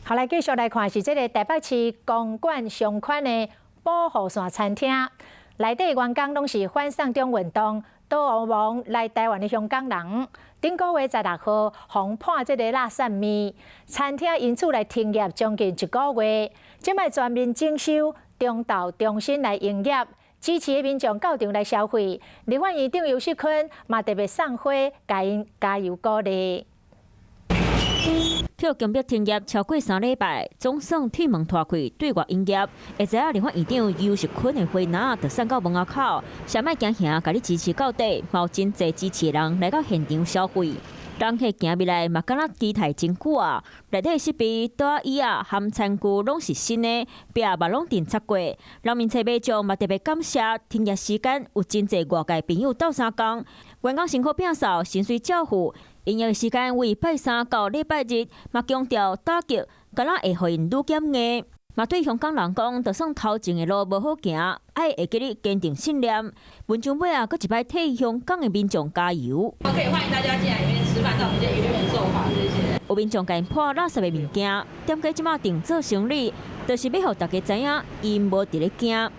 好，來繼續來看是這个台北市公館上款的保護傘餐廳，內底員工攏是反送中運動逃亡來台灣的香港人。頂個月16號，予判這个垃圾麵，餐廳因此來停業將近一個月。這擺全面整修，重頭重新來營業，支持的民眾到場來消費。立法院長游錫堃嘛特別送花，共𪜶加油鼓勵。予強迫停業超過3禮拜，總算鐵門拖開對外營業。會知影立法院長游錫堃的花籃就送到門仔口，啥物驚嚇，共你支持到底，嘛有真濟支持的人來到現場消費。人客行入來嘛，敢若期待真久啊！內底設備、桌椅仔含餐具攏是新的，壁嘛攏定擦過。人面冊買將嘛特別感謝，停業時間有真濟外界朋友鬥相共，員工辛苦摒掃，薪水照付。營業時間為拜三到禮拜日，嘛強調打擊敢若會予𪜶愈減硬。嘛對香港人講，就算頭前的路無好行，愛會記得堅定信念。文章尾啊，閣一擺替香港的民眾加油。可以歡迎大家進來裡面吃飯，但我們就一律不受罰，謝謝。有民眾共𪜶潑垃圾的物件，店家這馬定做生理，就是欲予大家知影，𪜶無佇咧驚。